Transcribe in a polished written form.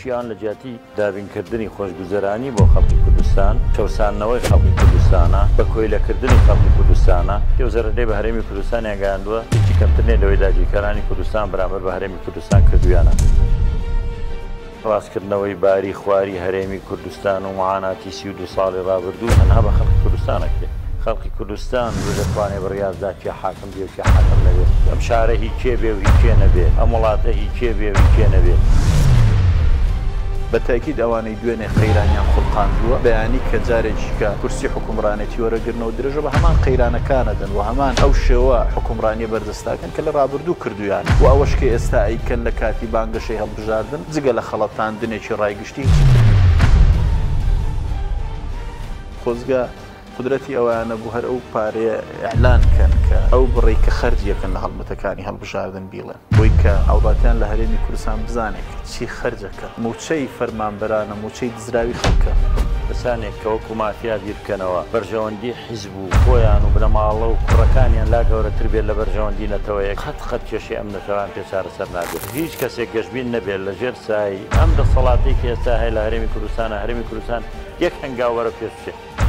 ئیشی ئەوان لە جیاتی دابینکردنی خۆشگوزەرانی بۆ خەڵکی کوردستان، چەوساندنەوەی خەڵکی کوردستانە، بە کۆیلەکردنی خەڵکی کوردستانە. ئەو زەرەرەی بە هەرێمی کوردستانیان گەیاندووە هیچی کەمتر نییە لەوەی داگیرکەرانی کوردستان بەرامبەر بە هەرێمی کوردستان کردوویانە. ڕاستکردنەوەی باری خواری هەرێمی کوردستان و معاناتی 32 ساڵی ڕابردوو تەنها بە خەڵکی کوردستان ئەکرێ. خەڵکی کوردستان دەتوانێ بڕیار دا کێ حاکم بێ و کێ حاکم نەبێ. ئەم شارە هی کێ بێ و هی کێ نەبێ. ئەم وڵاتە هی کێ بێ و هی کێ نەبێ. بە تەئکید ئەوانەی دوێنێ قەیرانیان خوڵقاندووە، بەیانی کە جارێکی کە کورسی حوکمڕانێتی وەرەگرنەوە درێژە بە هەمان قەیرانەکان ئەدەن و هەمان ئەو شێوە حوکمڕانیە بەردەستاکەن کە لە ڕابردوو کردوویانە و ئەوەش کە ئێستا ئەیکەن لە کاتی بانگەشەی هەڵبژاردن جگە لە خەڵەتاندنێکی ڕای گشتی هیچی تر نیە. خۆزگە قودرەتی ئەوەیان نەبوو هەر ئەو پارەیە ئیعلان کەن کە ئەو بڕەی کە خەرجی ئەکەن لە هەڵمەتەکانی هەڵبژاردن بیڵێن بۆی کە هاوڵاتیان لە هەرێمی کوردستان بزانێ کە چی خەرجەکەن. مووچەی فەرمانبەرانە، مووچەی دزراوی خەڵکە. کەسانێک کە وەکو مافیا بیر بکەنەوە، بەرژەوەندی حیزب و خۆیان و بنەماڵە و کوڕەکانیان لا گەورەتر بێت لە بەرژەوەندی نەتەوەیەک، قەت قەت کێشەی ئەم نەتەوەیان پێ چارەسەر نابێت. هیچ کەسێک گەشبین نەبێت لە ژێر سایەی ئەم دەسەڵاتەی کە ئێستا هەیە لە هەرێمی کوردستانا، هەرێمی کوردستان یەک هەنگاو بەرەو پێش بچێت.